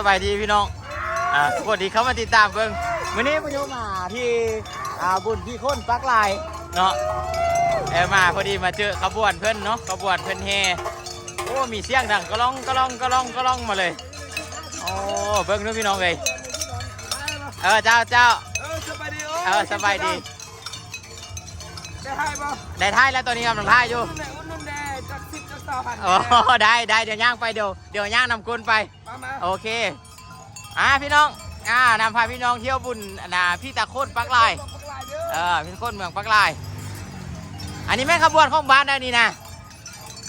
ສະບາຍດີພີ່ນ້ອງ ອ່າ ຜູ້ທີ່ເຂົ້າມາຕິດຕາມເບິ່ງ ມື້ນີ້ພວກເຮົາມາທີ່ ອ່າ ບຸນທີ່ໂຄນປັກລາຍເນາະ ເອີ ມາພໍດີມາເຈີຂະບວນເພິ່ນເນາະ ຂະບວນເພິ່ນແຫ່ ໂອ້ ມີສຽງດັງກະລ່ອງ ກະລ່ອງ ກະລ່ອງ ກະລ່ອງມາເລີຍ ໂອ້ ເບິ່ງດູພີ່ນ້ອງເອີຍ ເອີ ເຈົ້າ ເຈົ້າ ເອີ ສະບາຍດີ ເອີ ສະບາຍດີ ໄດ້ຖ່າຍບໍ່? ໄດ້ຖ່າຍແລ້ວ ຕອນນີ້ກຳລັງຖ່າຍຢູ່ ອຸດໜູນແດ່ ອຸດໜູນແດ່ ຈັກສິບຈັກຊາວພັນ ໂອ້ ໄດ້ ໄດ້ ດຽວຍ່າງໄປ ດຽວ ດຽວຍ່າງນຳກົ້ນໄປ ມາ ມາ ໂອເຄ ອ່າ ພີ່ນ້ອງ ອ່າ ນຳພາພີ່ນ້ອງທ່ຽວບຸນ ອັນນ່າ ພີຕາໂຄນປັກລາຍ ເອີ ພີຕາໂຄນເມືອງປັກລາຍ ອັນນີ້ແມ່ນຂະບວນຂອງບ້ານໃດນີ້ນະ?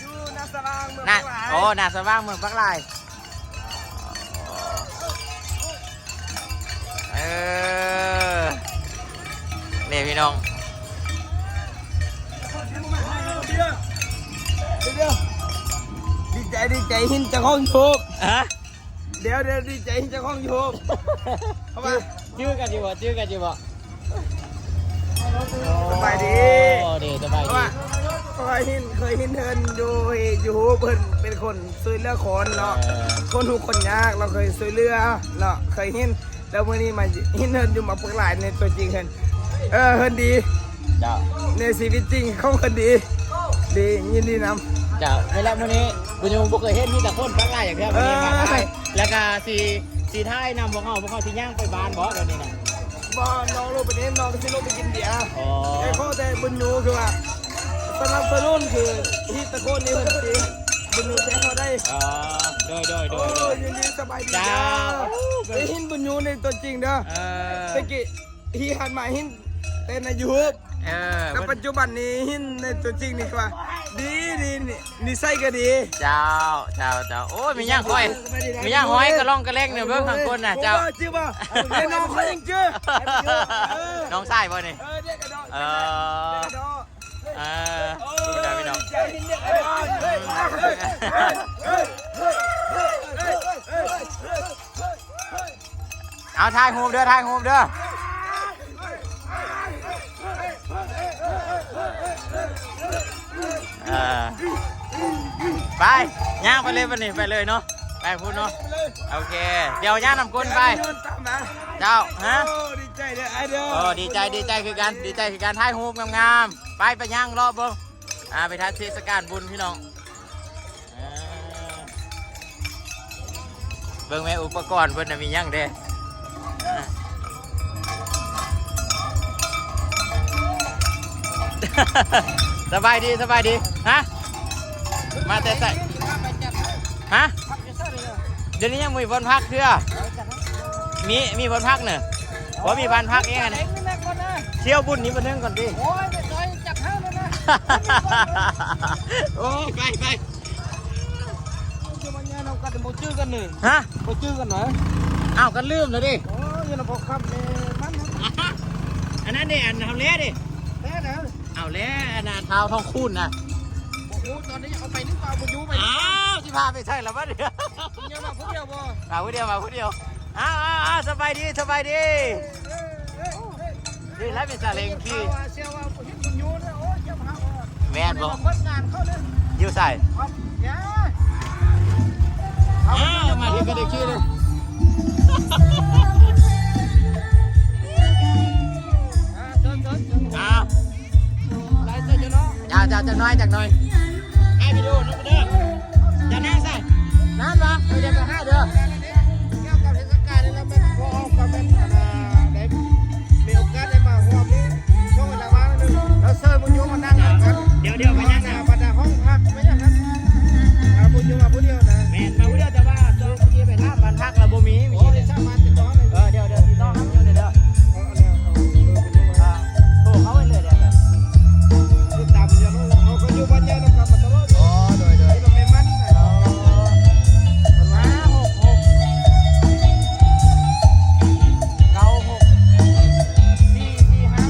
ຢູ່ນາສະຫວ່າງເມືອງ ນາ ປັກລາຍ ໂອ້ ນາສະຫວ່າງເມືອງປັກລາຍ ເອີ ນີ້ພີ່ນ້ອງ ດຽວ ດີໃຈ ດີໃຈ ເຫັນເຈົ້າຂອງຢູທູບ ຮະ? ດຽວ ດຽວ ດີໃຈເຈົ້າຂອງຢູທູບ ເພາະວ່າ ຈື່ກັນຢູ່ບໍ່? ຈື່ກັນຢູ່ບໍ່? ສະບາຍດີ ໂອ້ ດີ ສະບາຍດີ ເພາະວ່າ ເພາະວ່າເຫັນ ເຄີຍເຫັນເພິ່ນຢູ່ຢູທູບ ເພິ່ນເປັນຄົນຊ່ວຍເຫຼືອຄົນເນາະ ເອີ ຄົນທຸກຄົນຍາກ ລາວເຄີຍຊ່ວຍເຫຼືອເນາະ ເຄີຍເຫັນ ແລ້ວມື້ນີ້ມາເຫັນເພິ່ນຢູ່ມາປຶກຫຼາຍໃນຕົວຈິງເພິ່ນ ເອີ ເພິ່ນດີ ເຈົ້າ ໃນຊີວິດຈິງຂອງເພິ່ນດີ ດີ ຍິນດີນຳ ເຈົ້າ ແມ່ນແລ້ວ ມື້ນີ້ບຸນຍູບໍ່ເຄີຍເຫັນ ມີແຕ່ຄົນປັກຫຼາຍຢ່າງເທື່ອ ເອີ ມື້ນີ້ມາຫຼາຍ ແລ້ວກະຊິ ຊິຖ່າຍນຳພວກເຮົາ ພວກເຮົາຊິຍ່າງໄປບ້ານບໍ່ດຽວນີ້ນະ? ບໍ່ ນ້ອງລົງໄປເດ້ ນ້ອງຊິລົງໄປກິນເບຍ ອໍ ແຕ່ຂໍແຕ່ບຸນຍູຄືວ່າສະໜັບສະໜູນ ຄືຮີດຕະໂກນນີ້ເພິ່ນຊິ ບຸນຍູແຊເຮົາໄດ້ ອໍ ໂດຍ ໂດຍ ໂດຍ ໂອ້ ໂດຍ ຍິນດີ ສະບາຍດີ ເຈົ້າ ເດີ ໄດ້ເຫັນບຸນຍູໃນຕົວຈິງເດີ ເອີ ແຕ່ກີ້ ທີ່ຜ່ານມາເຫັນແຕ່ໃນຢູທູບ ເອີ ແຕ່ປັດຈຸບັນນີ້ເຫັນໃນຕົວຈິງນີ້ກວ່າ ດີ ດີ ນິ ນິໄສກໍດີ ເຈົ້າ ເຈົ້າ ເຈົ້າ ໂອ້ຍ ມີຫຍັງຂ້ອຍ ສະບາຍດີ ມີຫຍັງຫ້ອຍກະລ່ອງກະແລ່ງເດີ ເບິ່ງທາງກົ້ນນະ ເຈົ້າ ບໍ່ຈື່ບໍ່? ເອີ ນ້ອງຂ້ອຍຍັງຈື່ ເອີ ນ້ອງຊາຍບໍ່ນີ້? ເອີ ເດັກກະດອກ ເອີ ເດັກກະດອກ ເອີ ໂອ້ຍ ພີ່ນ້ອງ ເອົາ ຖ່າຍຮູບເດີ ຖ່າຍຮູບເດີ ເອີ ໄປ ຍ່າງໄປເລີຍບັດນີ້ ໄປເລີຍເນາະ ໄປພຸ້ນເນາະ ໂອເຄ ດຽວຍ່າງນຳກົ້ນໄປ ເຈົ້າ ຮະ ໂອ້ ດີໃຈເດີອ້າຍເດີ ໂອ້ ດີໃຈ ດີໃຈຄືກັນ ດີໃຈຄືກັນ ຖ່າຍຮູບງາມໆ ໄປ ໄປຍ່າງເລາະເບິ່ງ ອ່າ ໄປທາງເທດສະການບຸນພີ່ນ້ອງ ເບິ່ງແມ່ ອຸປະກອນເພິ່ນນະມີຫຍັງແດ່ ສະບາຍດີ ສະບາຍດີ ຮະ ມາແຕ່ໃສ ຮະ ດຽວນີ້ຍັງບໍ່ມີບ່ອນພັກເທື່ອ ມີ ມີບ່ອນພັກເນີ ບໍ່ມີບ້ານພັກເອງຫັ້ນ ທ່ຽວບຸນນີ້ມາເຖິງກ່ອນຕິ ໂອ້ຍ ໄປຊ່ອຍຈັດໃຫ້ແລ້ວນະ ໂອ້ ໄປ ໄປ ຈະມາຍ່າງນຳກັນບໍ່ຈື່ກັນນີ້ ຮະ ບໍ່ຈື່ກັນນະ ອ້າວ ກໍລືມແລ້ວເດ້ ໂອ້ຍ ຢູ່ນຳພໍ່ຄຳແມ່ມັນ ອັນນັ້ນເດ້ ອັນເຮົາແລເດ້ ແລນະ ເອົາແລ້ວ ອັນນ່າ ທ້າວທອງຄູນນະ ບໍ່ຮູ້ ຕອນນີ້ເອົາໄປຫຼືເປົ່າ ບໍ່ຢູ່ໄປ ອ້າວ ຊິພາໄປໃສລະບັດນີ້ ຍັງມາຜູ້ດຽວບໍ່? ມາຜູ້ດຽວ ມາຜູ້ດຽວ ອ້າວ ອ້າວ ອ້າວ ສະບາຍດີ ສະບາຍດີ ນີ້ລະມີສາເລັງຂີ່ ເຊື່ອວ່າ ເຊື່ອວ່າເຫັນບຸນຍູເດີ ໂອ້ຍ ຈະພາ ແມ່ນບໍ່? ຄົນງານເຂົາເດີ ຢູ່ໃສ? ເອົາ ເອົາ ມາທີ່ກໍໄດ້ຂີ່ເລີຍ ອ່າ ເຈົ້າ ເຈົ້າ ຈັກໜ້ອຍ ຈັກໜ້ອຍ ໃຫ້ວິດີໂອນຳເດີ ຢ່ານັ່ງໃສ່ ນັ້ນວະ ເອີ ດຽວໄປຫາເດີ ກ່ຽວກັບເທດສະການນີ້ລະແມ່ນ ພວກເຮົາກໍແມ່ນ ອັນນ່າ ໄດ້ມີໂອກາດໄດ້ມາຮ່ວມນີ້ ຊ່ວງເວລາວ່າງໜຶ່ງ ແລ້ວເຊີນໝູ່ໂຍມມານັ່ງນຳກັນ ດຽວ ດຽວໄປຍັງນະ ບັນດາຫ້ອງພັກ ໄປຍັງນະ ອ່າ ໝູ່ໂຍມມາຜູ້ດຽວນະ ແມ່ນ ມາຜູ້ດຽວ ແຕ່ວ່າຊ່ວງເມື່ອກີ້ໄປຖາມບ້ານພັກລະບໍ່ມີ ໂອ້ຍ ສາມາດຕິດຕໍ່ໄດ້ ເອີ ດຽວ ດຽວຕິດຕໍ່ນຳຢູ່ເດີ ເອີ ເອີ ເອີ ເອີ ອ່າ ໂທເຂົ້າໄປເລີຍເດີ ຕິດຕາມເລື່ອງເຮົາກໍຢູ່ບ້ານໃຫຍ່ນຳກັນມາຕະຫຼອດ ອໍ ໂດຍ ໂດຍ ແມ່ມັນ ອໍ ຫ້າ ຫົກ ຫົກ ເກົ້າ ຫົກ ສີ່ ສີ່ ຫ້າ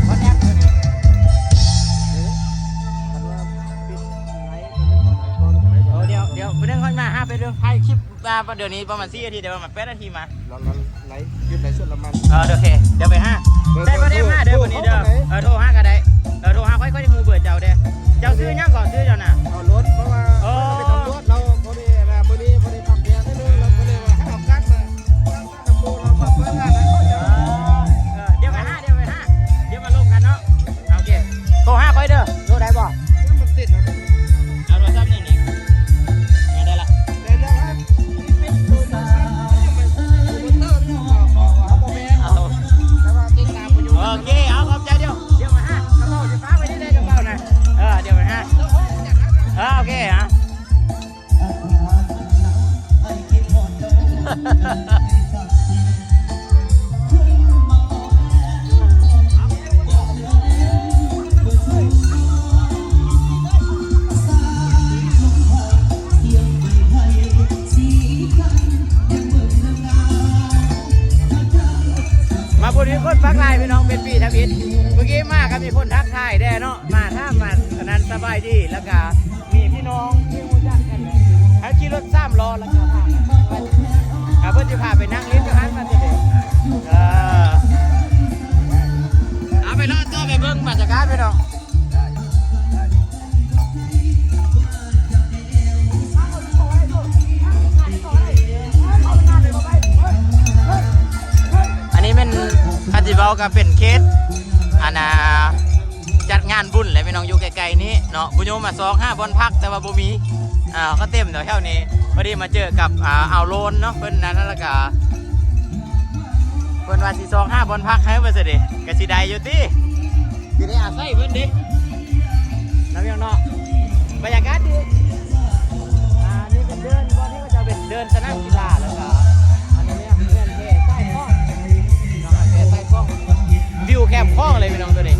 ວັດແອັບເດີ ຄັນວ່າປິດໄລຟ໌ ເອີ ດຽວ ດຽວ ໄປເລື່ອງຄ່ອຍມາຫາ ໄປເລື່ອງຖ່າຍຄລິບ ມາ ດຽວນີ້ປະມານສີ່ນາທີ ດຽວປະມານແປດນາທີມາ ລອນ ລອນໄລຟ໌ ຢຸດໄລຟ໌ສົດລະມັນ ເອີ ໂອເຄ ດຽວໄປຫາ ເບີໂທ ໄດ້ບໍ່ໄດ້ມາເດີ ໂທ ມື້ນີ້ເດີ ເບີໂທ ເອີ ໂທຫາກໍໄດ້ ເອີ ໂທຫາຂ້ອຍ ຂ້ອຍຮູ້ເບີເຈົ້າເດ້ ເຈົ້າຊື່ຫຍັງກໍ ຊື່ເຈົ້ານະ ເອົາລົດ ເພາະວ່າ ເອີ ຂ້ອຍເປັນຕຳຫຼວດ ແລ້ວພໍດີ ມື້ນີ້ພໍດີປັກແກງໜ້ອຍໜຶ່ງ ແລ້ວກໍເລີຍ ມີຄົນປັກຫຼາຍພີ່ນ້ອງ ເປັນປີທຳອິດ. ເມື່ອກີ້ມາກໍມີຄົນທັກທາຍແດ່ເນາະ ມາຖາມ ມາອັນນັ້ນສະບາຍດີ ແລ້ວກໍມີພີ່ນ້ອງທີ່ຮູ້ຈັກກັນ ເຮົາຂີ່ລົດສາມລໍ້ ແລ້ວກໍພາ ອ່າ ເພິ່ນຊິພາໄປນັ່ງຫຼິ້ນຢູ່ຫັ້ນ ມັນຊິເດ້ ເອີ ເອົາໄປເລາະຕໍ່ ໄປເບິ່ງບັນຍາກາດພີ່ນ້ອງ. ອັນນີ້ແມ່ນ ຄັນຊິເວົ້າກໍເປັນເຂດ ອັນນ່າ ຈັດງານບຸນແຫຼະພີ່ນ້ອງ ຢູ່ໃກ້ໆນີ້ເນາະ. ບຸນໂຍມາຊອກຫາບ່ອນພັກ ແຕ່ວ່າບໍ່ມີ ອ່າ ກໍເຕັມແຖວໆນີ້. ພໍດີມາເຈີກັບ ອ່າ ອ່າວໂລນເນາະ ເພິ່ນນັ້ນ ແລ້ວກໍ ເພິ່ນວ່າຊິຊອກຫາບ່ອນພັກໃຫ້ວ່າຊັ້ນເດ ກໍຊິໄດ້ຢູ່ຕິ ຊິໄດ້ອາໄສເພິ່ນເດ ນຳຫຍັງເນາະ. ບັນຍາກາດດີ ອ່າ ນີ້ເປັນເດີ່ນ ບ່ອນນີ້ກໍຈະເປັນເດີ່ນສະໜາມກິລາ ແລ້ວກໍອັນນີ້ເຮືອນແພຊາຍຂອງເນາະ ແພຊາຍຂອງ ວິວແຄມຂອງເລີຍພີ່ນ້ອງໂຕນີ້.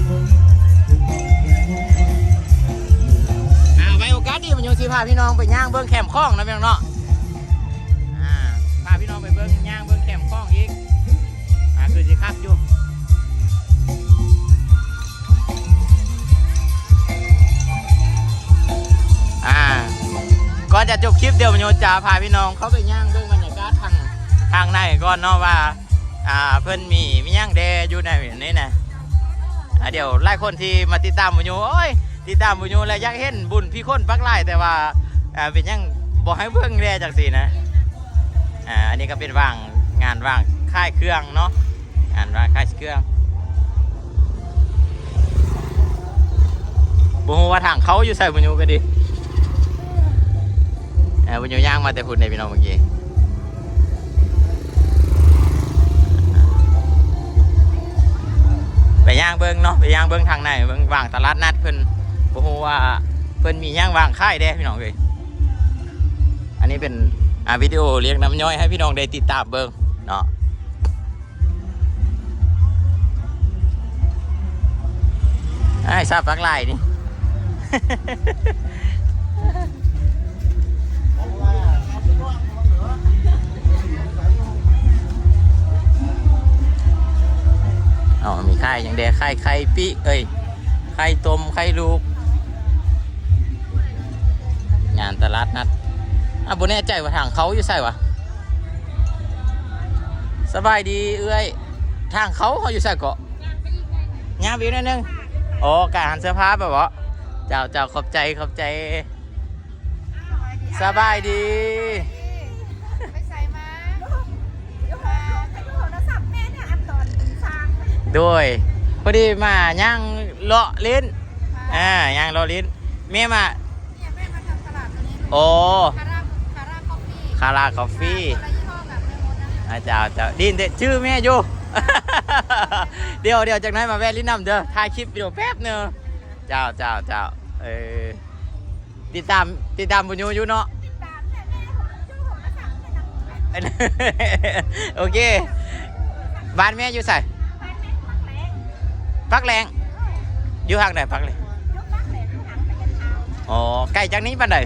ອ່າ ໄວ້ໂອກາດດີ ມັນຍັງຊິພາພີ່ນ້ອງໄປຍ່າງເບິ່ງແຄມຂອງນຳຫຍັງເນາະ. ອ່າ ພາພີ່ນ້ອງໄປເບິ່ງ ຍ່າງເບິ່ງແຄມຂອງອີກ ອ່າ ຄືຊິຄັກຢູ່. ອ່າ ກ່ອນຈະຈົບຄລິບ ດຽວມະໂຍຈະພາພີ່ນ້ອງເຂົ້າໄປຍ່າງເບິ່ງບັນຍາກາດທາງ ທາງໃນກ່ອນເນາະ ວ່າ ອ່າ ເພິ່ນມີ ມີຫຍັງແດ່ຢູ່ໃນນີ້ນະ. ອ່າ ດຽວຫຼາຍຄົນທີ່ມາຕິດຕາມບຸນໂຍ ໂອ້ຍ ຕິດຕາມບຸນໂຍແລ້ວຢາກເຫັນບຸນ ມີຄົນປັກຫຼາຍ ແຕ່ວ່າ ອ່າ ເປັນຫຍັງບໍ່ໃຫ້ເບິ່ງແດ່ ຈັ່ງຊີ້ນະ. ອ່າ ອັນນີ້ກໍເປັນວາງ ງານວາງຂາຍເຄື່ອງເນາະ ງານວາງຂາຍເຄື່ອງ. ບໍ່ຮູ້ວ່າທາງເຂົ້າຢູ່ໃສ ບຸນໂຍກໍດີ. ເອີ ບຸນໂຍຍ່າງມາແຕ່ພຸ້ນເດ້ພີ່ນ້ອງ ເມື່ອກີ້ ໄປຍ່າງເບິ່ງເນາະ ໄປຍ່າງເບິ່ງທາງໃນ ເບິ່ງວາງຕະຫຼາດນັດເພິ່ນ ບໍ່ຮູ້ວ່າເພິ່ນມີຫຍັງວາງຂາຍແດ່ພີ່ນ້ອງເອີຍ. ອັນນີ້ເປັນ ອ່າ ວິດີໂອລຽກນ້ຳຍ່ອຍໃຫ້ພີ່ນ້ອງໄດ້ຕິດຕາມເບິ່ງເນາະ. ອ້າຍ ຊາວປັກຫຼາຍນີ້ ເອົາ ມີຂາຍຫຍັງແດ່? ຂາຍໄຂ່ປີ້ ເອີຍ ໄຂ່ຕົ້ມ ໄຂ່ລູກ ງານຕະຫຼາດນັດ. ອ່າ ບໍ່ແນ່ໃຈວ່າທາງເຂົ້າຢູ່ໃສຫວາ? ສະບາຍດີເອື້ອຍ ທາງເຂົ້າເຮົາຢູ່ໃສເກາະ? ຍ່າງໄປອີກໜ້ອຍໜຶ່ງ. ອໍ ການເສື້ອຜ້າແບບວ່າ ເຈົ້າ ເຈົ້າ ຂອບໃຈ ຂອບໃຈ. ສະບາຍດີ. ໄປໃສມາ? ໂດຍ ພໍດີມາຍ່າງເລາະຫຼິ້ນ ອ່າ ຍ່າງເລາະຫຼິ້ນ. ແມ່ມາ ອໍ ຄາລາຄອບຟີ ອ່າ ເຈົ້າ ເຈົ້າ ດີເດ ຊື່ແມ່ຢູ່. ດຽວ ດຽວຈັກໜ້ອຍມາແວ່ຫຼິ້ນນຳເດີ ຖ່າຍຄລິບວິດີໂອແປັບໜຶ່ງ. ເຈົ້າ ເຈົ້າ ເຈົ້າ ເອີ ຕິດຕາມ ຕິດຕາມບຸນຍູຢູ່ເນາະ. ໂອເຄ ບ້ານແມ່ຢູ່ໃສ? ປາກແລງ. ຢູ່ທາງໃດປາກແລງ? ອໍ ໄກຈາກນີ້ປານໃດ?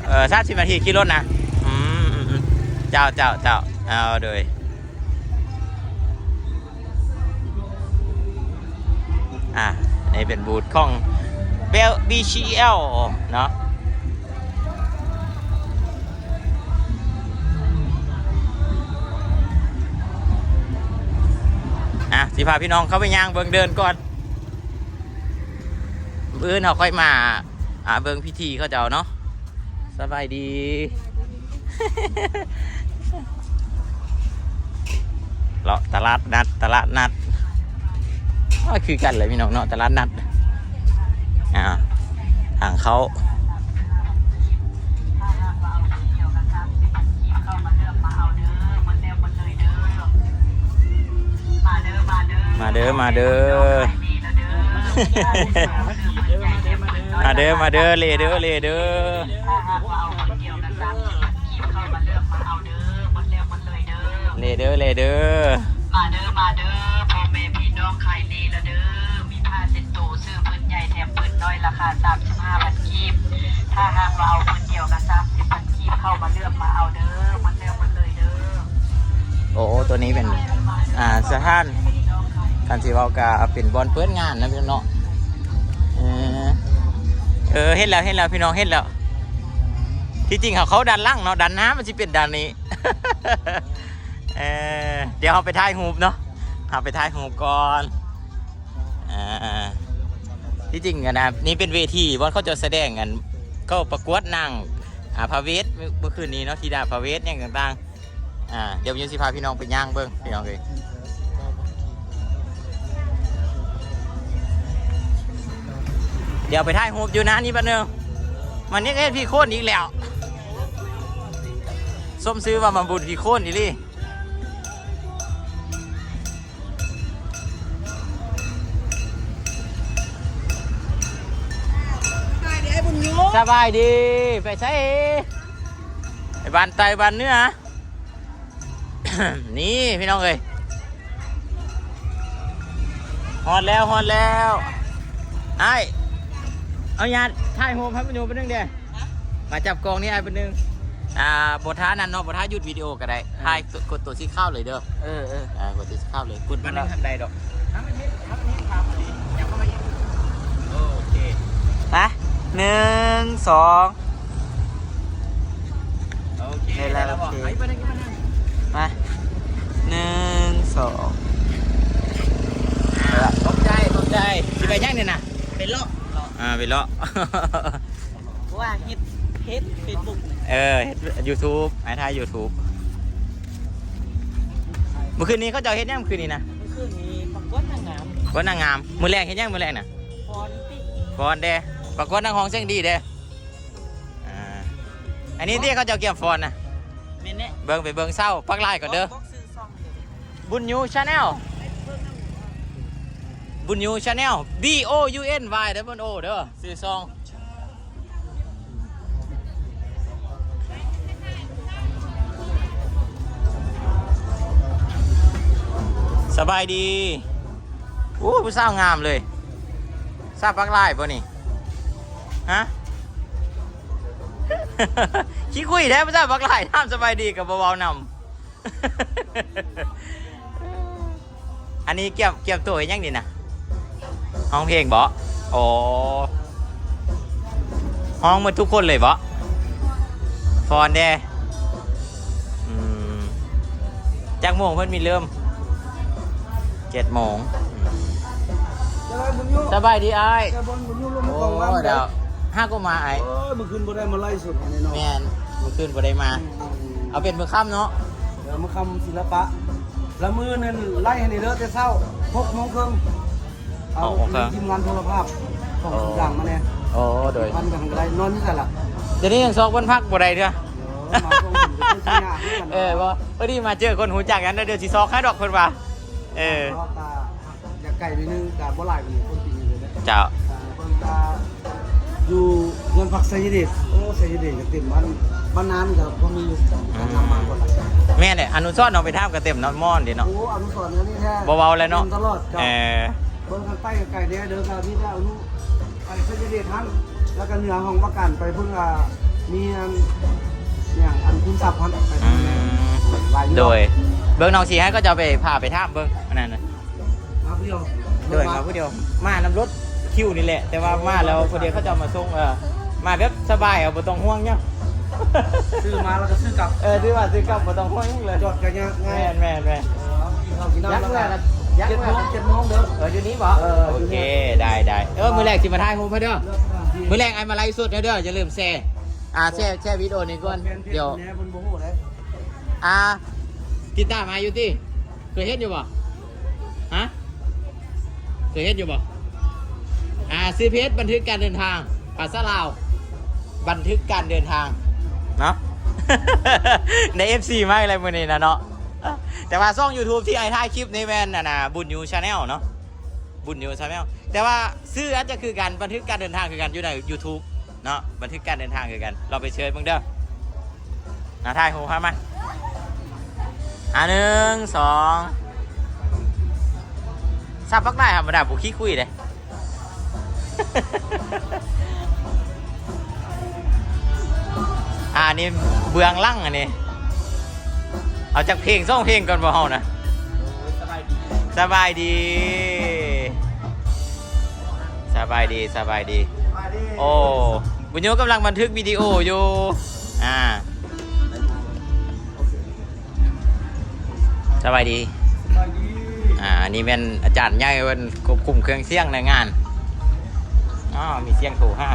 ເອີ ສາມສິບນາທີຂີ່ລົດນະ. ອືມ ເຈົ້າ ເຈົ້າ ເຈົ້າ ເອົາ ໂດຍ. ອ່າ ນີ້ເປັນບູດຂອງ ແບ ບີ ຈີ ແອລ ເນາະ. ອ່າ ຊິພາພີ່ນ້ອງເຂົ້າໄປຍ່າງເບິ່ງເດີ່ນກ່ອນ ມື້ອື່ນເຮົາຄ່ອຍມາ ອ່າ ເບິ່ງພິທີເຂົາເຈົ້າເນາະ. ສະບາຍດີ. ເລາະຕະຫຼາດນັດ ຕະຫຼາດນັດ ໂອ້ຍ ຄືກັນເລີຍພີ່ນ້ອງເນາະ ຕະຫຼາດນັດ. ອ່າ ທາງເຂົ້າ ມາເດີ ມາເດີ ມາເດີ ມາເດີ ເລເດີ ເລເດີ ເລເດີ ເລເດີ. ມາເດີ ມາເດີ ພໍ່ແມ່ພີ່ນ້ອງຂາຍເລລະເດີ ມີຜ້າເຊັດໂຕ ຊື້ຜືນໃຫຍ່ແຖມຜືນນ້ອຍ ລາຄາສາມສິບຫ້າພັນກີບ. ຖ້າຫາກວ່າເອົາຜືນດຽວກໍສາມສິບພັນກີບ ເຂົ້າມາເລືອກມາເອົາເດີ ໝົດແລ້ວໝົດ ນີ້ເປັນ ອ່າ ສະຖານ ຄັນຊິເວົ້າກະເປັນບ່ອນເປີດງານນະພີ່ນ້ອງເນາະ. ເອີ ເອີ ເຫັນແລ້ວ ເຫັນແລ້ວ ພີ່ນ້ອງ ເຫັນແລ້ວ. ທີ່ຈິງເຮົາເຂົ້າດ້ານຫຼັງເນາະ ດ້ານໜ້າມັນຊິເປັນດ້ານນີ້. ເອີ ດຽວເຮົາໄປຖ່າຍຮູບເນາະ ເຮົາໄປຖ່າຍຮູບກ່ອນ. ອ່າ ທີ່ຈິງຫັ້ນນະ ນີ້ເປັນເວທີບ່ອນເຂົາເຈົ້າສະແດງ ອັນ ເຂົາປະກວດນາງ ອ່າ ພະເວດ ມື້ ມື້ຄືນນີ້ເນາະ ທິດາພະເວດຫຍັງຕ່າງໆ. ອ່າ ດຽວມີຊິພາພີ່ນ້ອງໄປຍ່າງເບິ່ງ ພີ່ນ້ອງເອີຍ. ດຽວໄປຖ່າຍຮູບຢູ່ນານີ້ບັດໜຶ່ງ. ມັນຍັງເຮັດພີໂຄນອີກແລ້ວ. ສົມຊື່ວ່າມາບຸນພີໂຄນອີ່ຫຼີ. ສະບາຍດີ ໄປໃສ? ໄປບ້ານໃຕ້ບ້ານເໜືອ. ນີ້ພີ່ນ້ອງເອີຍ ຮອດແລ້ວ ຮອດແລ້ວ. ອ້າຍ ເອົາຍາດຖ່າຍຮູບໃຫ້ມັນຢູ່ແປັບໜຶ່ງເດ້. ມາຈັບກ້ອງນີ້ອ້າຍຜູ້ໜຶ່ງ. ອ່າ ບໍ່ຖ້ານັ້ນເນາະ ບໍ່ຖ້າຢຸດວິດີໂອກໍໄດ້. ເອີ ຖ່າຍ ກົດຕົວສີຂາວເລີຍເດີ. ເອີ ເອີ ອ່າ ກົດຕົວສີຂາວເລີຍ. ກົດມັນທຳໄດ້ດອກ. ໂອເຄ ໄປ ໜຶ່ງ ສອງ. ໂອເຄ ໄດ້ແລ້ວ ໄດ້ແລ້ວ ໂອເຄ ໄປ ໄປ ໄປ ໄປ. ມາ ໜຶ່ງ ສອງ. ອ່າ ຂອບໃຈ ຂອບໃຈ. ຊິໄປຫຍັງນີ້ນະ? ໄປເລາະ ອ່າ ໄປເລາະ. ເພາະວ່າເຮັດເພຈເຟສບຸກ ເອີ ເຮັດຢູທູບ ອ້າຍຖ່າຍຢູທູບ. ມື້ຄືນນີ້ເຂົາເຈົ້າເຮັດຫຍັງມື້ຄືນນີ້ນະ? ມື້ຄືນນີ້ປະກວດນາງງາມ ປະກວດນາງງາມ. ມື້ແລງເຮັດຫຍັງມື້ແລງນະ? ຟ້ອນຕິ ຟ້ອນເດ້ ປະກວດນັກຮ້ອງສຽງດີເດ້. ອ່າ ອັນນີ້ທີ່ເຂົາເຈົ້າກຽມຟ້ອນນະ. ແມ່ນແຫຼະ ເບິ່ງ ໄປເບິ່ງເຊົ້າ ປັກລາຍກ່ອນເດີ. ບອກ ບອກຊື່ຊ່ອງເດີ. ບຸນຍູ Channel ບຸນຍູ Channel B O U N Y double O ເດີ ຊື່ຊ່ອງ. ສະບາຍດີ. ໂອ້ ຜູ້ສາວງາມເລີຍ. ສາວປາກລາຍບໍ່ນີ້? ຮະ? ຂີ້ຄຸຍແທ້ ຜູ້ສາວປາກລາຍ ຖາມສະບາຍດີກໍບໍ່ເວົ້ານຳ. ອັນນີ້ກຽມ ກຽມໂຕເຮັດຫຍັງນີ້ນະ? ຮ້ອງເພງບໍ? ໂອ້ ຮ້ອງໝົດທຸກຄົນເລີຍບໍ? ຟ້ອນເດ້. ອືມ ຈັກໂມງເພິ່ນມີເລີ່ມ? ເຈັດໂມງ. ສະບາຍດີອ້າຍ. ໂອ້ ດາວ ຫາກໍມາອ້າຍ. ເອີ ມື້ຄືນບໍ່ໄດ້ມາໄລສົດແນ່ນອນ. ແມ່ນ ມື້ຄືນບໍ່ໄດ້ມາ. ອືມ ເອົາເປັນມື້ຄ່ຳເນາະ. ເອີ ມື້ຄ່ຳສິລະປະ ລະມື້ນັ້ນໄລໃຫ້ແນ່ເດີ ແຕ່ເຊົ້າ ຫົກໂມງເຄິ່ງ. ເອົາ ຫົກໂມງເຄິ່ງ ທີມງານໂທລະພາບຂອງ ໂອ້ ສຳຈາງມາແນ່. ໂອ້ ໂດຍ ພັນກັນກໍໄດ້ ນອນຢູ່ໃສລະ? ດຽວນີ້ຍັງຊອກບ່ອນພັກບໍ່ໄດ້ເທື່ອ. ເອີ ມາຊ່ວງນີ້ກໍຄືຊິຍາກຄືກັນ. ເອີ ບໍ່ ພໍດີມາເຈີຄົນຮູ້ຈັກກັນ ດຽວຊິຊອກໃຫ້ດອກເພິ່ນວ່າ. ເອີ ເພາະວ່າ ຢາກໄກໜ້ອຍໜຶ່ງ ກະບໍ່ຫຼາຍກວ່ານີ້ ຄົນປີນີ້ເລີຍເດ້. ເຈົ້າ ອ່າ ເບິ່ງກະຢູ່ເຮືອນພັກໄຊຍະເດດ. ໂອ້ ໄຊຍະເດດກະເຕັມ. ບ້ານ ບ້ານນານກະພໍມີຢູ່. ອືມ ກະນຳມາກ່ອນລະ. ແມ່ນແຫຼະ ອະນຸສອນເນາະ ໄປຖາມກະເຕັມເນາະ ມ່ອນເດ້ເນາະ. ໂອ້ ອະນຸສອນອັນນີ້ແທ້ ບໍ່ເວົ້າແລ້ວເນາະ. ເຕັມຕະຫຼອດ. ເຈົ້າ ເອີ ເບິ່ງທາງໃຕ້ໄກແດ່ເດີ ກະມີແຕ່ອະນຸ ໄປໄຊຍະເດດຫັ້ນ ແລ້ວກະເໜືອຫ້ອງປະການໄປເບິ່ງ ອ່າ ມີອັນ ຫຍັງ ອັນຄຸນຊັບຫັ້ນ ໄປ ອືມ ຫຼາຍຢູ່. ໂດຍ ເບິ່ງນ້ອງຊິໃຫ້ເຂົາເຈົ້າໄປ ພາໄປຖາມເບິ່ງອັນນັ້ນນະ. ມາຜູ້ດຽວ. ໂດຍ ມາຜູ້ດຽວ ມານຳລົດຄິວນີ້ແຫຼະ ແຕ່ວ່າມາແລ້ວພໍດີເຂົາເຈົ້າມາສົ່ງ. ເອີ ມາແບບສະບາຍ ເອົາ ບໍ່ຕ້ອງຫ່ວງຫຍັງ. ຊື້ມາແລ້ວກໍຊື້ກັບ. ເອີ ຊື້ມາຊື້ກັບ ບໍ່ຕ້ອງຫ່ວງຫຍັງເລີຍ. ຈອດກໍຍາກງ່າຍ. ແມ່ນໆໆ. ເອີ ກິນເຂົ້າກິນນ້ຳ. ຢາກເມືອ ຢາກເມືອ ເຈັດໂມງ ເຈັດໂມງເດີ. ເອີ ຢູ່ນີ້ບໍ? ເອີ ໂອເຄ ໄດ້ໆ. ເອີ ມື້ແລກຊິມາຖ່າຍຮູບໃຫ້ເດີ. ມື້ແລກອ້າຍມາໄລສົດໃຫ້ເດີ ຢ່າລືມແຊ. ອ່າ ແຊ ແຊວິດີໂອນີ້ກ່ອນ. ແຟນເພຈ ດຽວ ແນ່ ເພິ່ນບໍ່ຮູ້ເດ້. ອ່າ ຕິດຕາມອ້າຍຢູ່ຕິ? ເຄີຍເຫັນຢູ່ບໍ່? ຮະ? ເຄີຍເຫັນຢູ່ບໍ່? ອ່າ ຊື່ເພຈບັນທຶກການເດີນທາງ ພາສາລາວ ບັນທຶກການເດີນທາງເນາະ. ໄດ້ເອັຟຊີມາອີກແລ້ວມື້ນີ້ນະເນາະ. ແຕ່ວ່າຊ່ອງຢູທູບທີ່ອ້າຍຖ່າຍຄລິບນີ້ແມ່ນ ອັນນ່າ ບຸນຍູ Channel ເນາະ. ບຸນຍູ Channel ແຕ່ວ່າຊື່ອາດຈະຄືກັນ ບັນທຶກການເດີນທາງຄືກັນ ຢູ່ໃນຢູທູບເນາະ. ບັນທຶກການເດີນທາງຄືກັນ ລອງໄປເສີດເບິ່ງເດີ. ອ່າ ຖ່າຍຮູບໃຫ້ມາ. ອ່າ ໜຶ່ງ ສອງ. ສາວປາກລາຍທຳມະດາບໍ່ຂີ້ຄຸຍເດ້. ອ່າ ອັນນີ້ເບື້ອງຫຼັງ ອັນນີ້ ເອົາຈັກເພງສອງເພງກ່ອນບໍ່ເຮົານະ? ໂອ້ຍ ສະບາຍດີ ສະບາຍດີ ສະບາຍດີ ສະບາຍດີ ສະບາຍດີ ສະບາຍດີ ໂອ້ ບຸນໂຍກຳລັງບັນທຶກວິດີໂອຢູ່ ອ່າ ສະບາຍດີ ສະບາຍດີ ອ່າ ອັນນີ້ແມ່ນອາຈານໃຫຍ່ເພິ່ນຄວບຄຸມເຄື່ອງສຽງໃນງານ. ອ້າວ ມີສຽງໂທຫາ.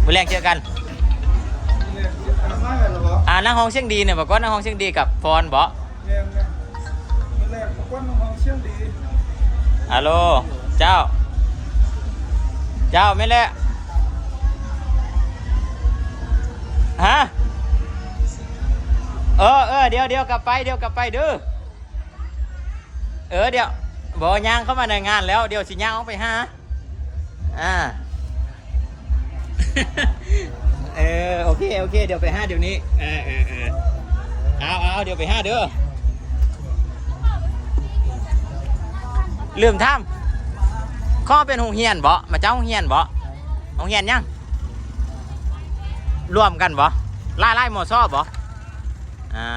ມື້ແລງເຈີກັນ. ອ່າ ນັກຮ້ອງສຽງດີນີ້ບໍ່? ນັກຮ້ອງສຽງດີກັບຟອນບໍ່? ແມ່ນໆ ມື້ແລກປະກວດຮ້ອງສຽງດີ. ອາໂລ ເຈົ້າ ເຈົ້າ ແມ່ນແຫຼະ. ຮະ? ເອີ ເອີ ດຽວ ດຽວກັບໄປ ດຽວກັບໄປເດີ້. ເອີ ດຽວ ບໍ່ ຍ່າງເຂົ້າມາໃນງານແລ້ວ ດຽວຊິຍ່າງອອກໄປຫາ. ອ່າ ເອີ ໂອເຄ ໂອເຄ ດຽວໄປຫາດຽວນີ້. ເອີ ເອີ ເອີ ເອົາ ເອົາ ດຽວໄປຫາເດີ້. ລືມຖາມ ຂໍເປັນໂຮງຮຽນບໍ່? ມາຈາກໂຮງຮຽນບໍ່? ໂຮງຮຽນຫຍັງ? ລວມກັນບໍ່? ຫຼາຍໆ ມຊ ບໍ່? ອ່າ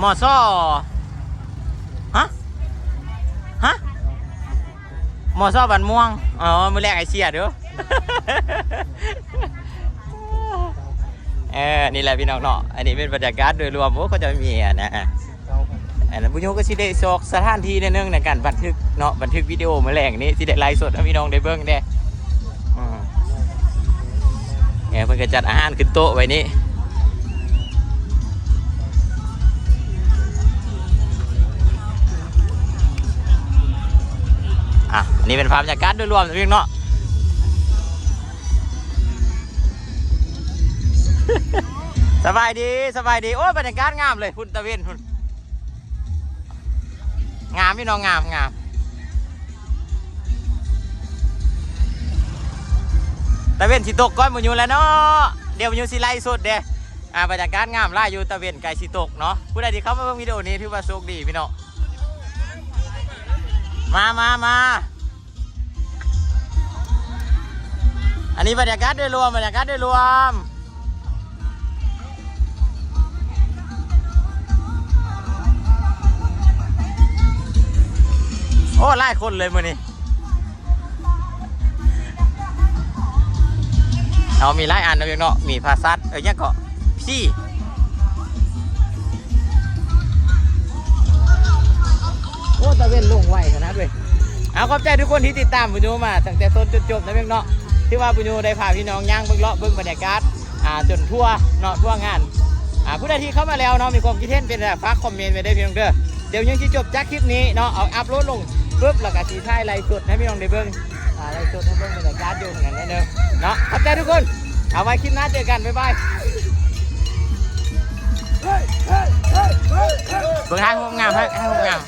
ມຊ ຮະ? ຮະ? ມຊ ບ້ານມ່ວງ. ອໍ ມື້ແລກໃຫ້ເຊຍເດີ້. ເອີ ນີ້ແຫຼະພີ່ນ້ອງເນາະ ອັນນີ້ເປັນບັນຍາກາດໂດຍລວມ. ໂອ້ ເຂົາເຈົ້າມີອັນນະ ອັນນັ້ນ ບຸນໂຍກະຊິໄດ້ຊອກສະຖານທີ່ໜ້ອຍໜຶ່ງໃນການບັນທຶກເນາະ ບັນທຶກວິດີໂອມື້ແລງນີ້ ຊິໄດ້ໄລສົດໃຫ້ພີ່ນ້ອງໄດ້ເບິ່ງແດ່. ອືມ ເອີ ເພິ່ນກະຈັດອາຫານຂຶ້ນໂຕະໄວ້ນີ້. ອ່ະ ອັນນີ້ເປັນພາບບັນຍາກາດໂດຍລວມເນາະ. ສະບາຍດີ ສະບາຍດີ. ໂອ້ຍ ບັນຍາກາດງາມເລີຍ ພຸ້ນຕາເວັນພຸ້ນ. ງາມຢູ່ເນາະ ງາມ ງາມ. ຕາເວັນຊິຕົກກ່ອນບຸນໂຍແລ້ວເນາະ ດຽວບຸນໂຍຊິໄລສົດເດ້. ອ່າ ບັນຍາກາດງາມຫຼາຍຢູ່ ຕາເວັນໃກ້ຊິຕົກເນາະ. ຜູ້ໃດທີ່ເຂົ້າມາເບິ່ງວິດີໂອນີ້ຖືວ່າໂຊກດີພີ່ນ້ອງ. ມາ ມາ ມາ. ອັນນີ້ບັນຍາກາດໂດຍລວມ ບັນຍາກາດໂດຍລວມ. ໂອ້ ຫຼາຍຄົນເລີຍມື້ນີ້ ເຮົາມີຫຼາຍອັນນະພີ່ນ້ອງເນາະ ມີພາສາດ ເອີ ຫຍັງເກາະ ພີ ໂອ້ ຕາເວັນລົງໄວຂະໜາດເວີຍ. ເອົາ ຂອບໃຈທຸກຄົນທີ່ຕິດຕາມບຸນໂຍມາຕັ້ງແຕ່ຕົ້ນຈົນຈົບນະເພິ່ນເນາະ. ຖືວ່າບຸນໂຍໄດ້ພາພີ່ນ້ອງຍ່າງເບິ່ງເລາະເບິ່ງບັນຍາກາດ ອ່າ ຈົນທົ່ວເນາະ ທົ່ວງານ. ອ່າ ຜູ້ໃດທີ່ເຂົ້າມາແລ້ວເນາະ ມີຄວາມຄິດເຫັນເປັນໃດ ຝາກຄອມເມັນໄວ້ເດີ້ພີ່ນ້ອງເດີ້. ດຽວຍັງຊິຈົບຈາກຄລິບນີ້ເນາະ ເອົາອັບໂຫຼດລົງປຶບ ແລ້ວກະຊິຖ່າຍໄລສົດໃຫ້ພີ່ນ້ອງໄດ້ເບິ່ງ ອ່າ ໄລສົດໃຫ້ເບິ່ງບັນຍາກາດຢູ່ຫັ້ນນັ້ນເດີເນາະ. ຂອບໃຈທຸກຄົນ ເອົາໄວ້ຄລິບໜ້າເຈີກັນ ບາຍບາຍ. ເບິ່ງ ຖ່າຍຮູບງາມ ຖ່າຍ ຖ່າຍຮູບງາມ.